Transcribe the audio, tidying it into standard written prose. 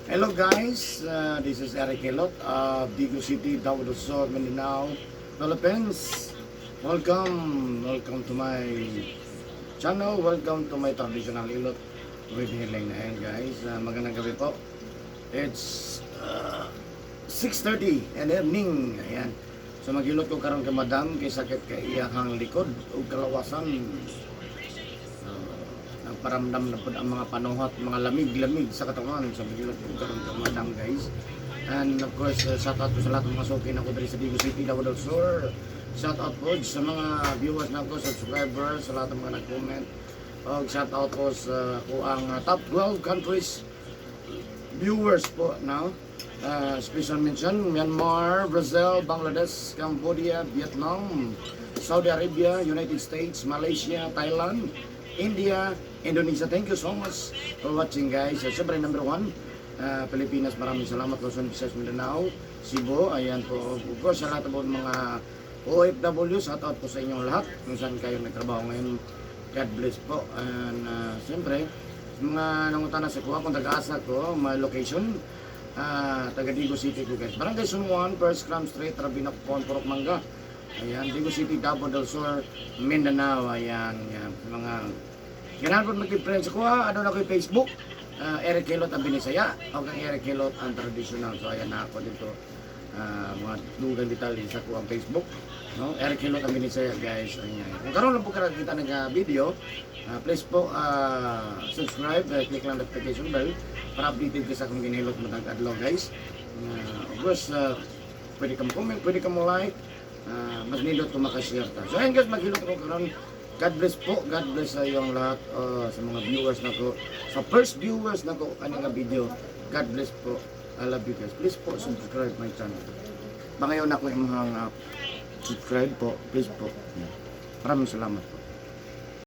Hello guys, this is Eric Hilot of Digos City, Davao del Sur, Mindanao, Philippines. Welcome, welcome to my channel, welcome to my traditional hilot with healing. Ayan guys, magandang gabi po. It's 6:30 in the evening. Ayan. So maghilot ko karon kay madam kay sakit kay iyahang likod ug kalawasan. So, nagparamdam na pud ang mga panuhat, mga lamig-lamig sa katawan. So maghilot ko karon kay madam, guys. And of course, shout out po sa lahat ng mga suki nako diri sa Digos City, Davao del Sur. Shout out po sa mga viewers nako, subscribers, sa lahat ng mga nag-comment. Og shout out po sa kuang top 12 countries viewers po now. Special mention, Myanmar, Brazil, Bangladesh, Cambodia, Vietnam, Saudi Arabia, United States, Malaysia, Thailand, India, Indonesia. Thank you so much for watching, guys. Siyempre, number one, Pilipinas, maraming salamat. Luzon, Visayas, Mindanao, Cebu, ayan po. Of course, sa lahat po ng mga OFW, shout out po sa inyong lahat. Kung saan kayo nagtrabaho ngayon, God bless po. And siyempre, sa mga nangutana sa kuha, kung taga-asa ko, my location, taga Digos City ko, guys. Barangay San Juan, First Cram Street, Rabina Pon, Purok Mangga. Ayan, Digos City, Davao del Sur, Mindanao. Ayan, yan. Mga ganahan po mag-friend sa kuha, ano na ko yung Facebook, Eric Hilot ang Binisaya, o kang Eric Hilot ang traditional. So ayan na ako dito. Mga dugang detalye sa kuha ang Facebook. No? Eric Hilot ang Binisaya, guys. Ayan. Kung karon lang po kita ng video, please po subscribe, click lang notification bell para updated ka sa akong ginahilot matag adlaw, guys. Of course, pwede ka mo-comment, pwede ka mo-like, mas nindot kung makashare ta. So ayun guys, maghilot ko karon. God bless po, God bless sa iyong lahat, sa mga viewers nako, sa first viewers nako ani nga video. God bless po. I love you guys. Please po subscribe my channel. Pangayon ako yung mga subscribe po, please po. Yeah. Maraming salamat po.